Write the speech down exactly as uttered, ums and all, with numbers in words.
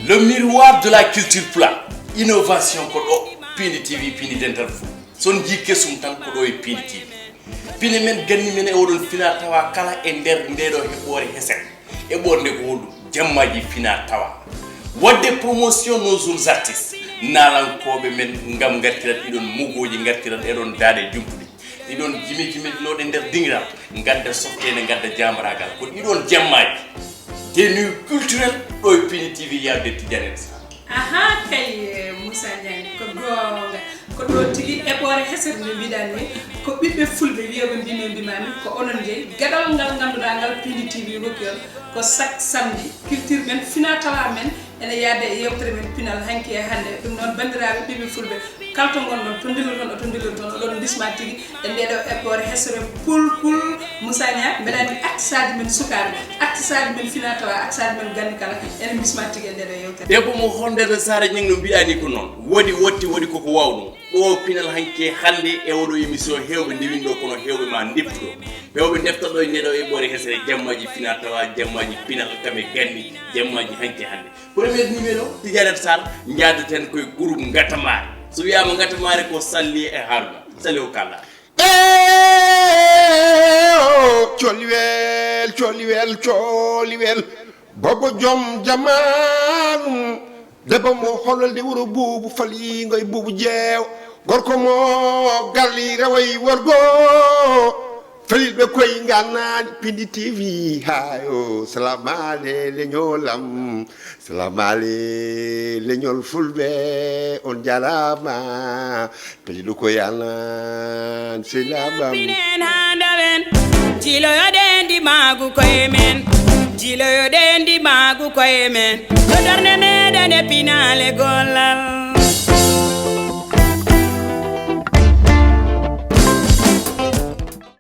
Le miroir de la culture pulaar, innovation ko ɗo, Pindi T V, Pindi Dental Fulɓe. So on njii kesum tan ko ɗo e Pindi T V. Pine men ganni men e oɗon fina tawa kala e nder ndeɗo heɓɓore hesere. Eɓɓore nde ko holɗum? Jammaaji fina tawa. Waɗde promotion nos jeunes artistes. Naalankooɓe men ngam ngartiran ɗiɗon mogooji, ngartiran ɗeɗon daaɗe jumpuɗe. Ɗiɗon jime jime ɗinoɗe nder dingiral, ngadda softeende, ngadda jaambaraagal. Ko ɗiɗon jammaaji. Des nuits culturelles ɗo e Pindi T V, yaade Tidiane Sarr. Aha, kay, eh, Moussa Ndiagne, ko goonga. Ko ɗo tigi eɓɓore hesere nde mbiɗa ni, ko ɓiɓɓe fulɓe wiyeɓe mbimi mbimami, ko onon jeyi. Gaɗal ngal ngannduɗaa ngal Pindi T V hokki on, ko chaque samedi, culture men, fina tawa men, ene yaade e yewtere men pinal hanki e hannde. Ɗum noon, banndiraaɓe ɓiɓɓe fulɓe, kala to ngonɗon, to ndilloton, to ndilloton, oɗon bisma tigi e ndeɗo eɓɓore hesere pulpul. Moussa Niang, mbeɗa anndi artisaaji men sukaaɓe, artisaaji men fina tawa, artisaaji men ganni kala, ene bisma tigi e ndeɗo yewtere. Debbo mo Hondere Sara Niang no mbiɗa ni ko noon. Woɗi wotti, woɗi koko waw ɗum. Ɗo pinal hanki hannde e oɗo émission heewɓe ndewinɗo kono heewɓe ma ndeftuɗo. Heewɓe ndeftaɗo e ndeɗo eɓɓore hesere, jammaaji fina tawa, jammaaji pinal kam e ganni, jammaaji hanki hannde. Premier numéro, Tidiane Sarr, njaadaten koye groupe Ngatamare. So wiyaama Ngatamare ko Salli e Haruna. Salli o kala. Eh, oh, coliwel, coliwel, coliwel. Bobo joom jamaanu. Debbo mo hololde wuro buubu faliingo e buubu jeewo. Gorko mo galli rewoy worgo. Felilɓe koye ngannaaɗi Pindi T V hayo. Salamale leñolam. Salamale leñol fulɓe, on jaraama. Peliɗo ko yanan silamam. Minen haa ndawen, jiiloyoɗen ndimaagu koye men. Jiiloyoɗen ndimaagu koye men. Yo darnde meɗen e pinaale gollal.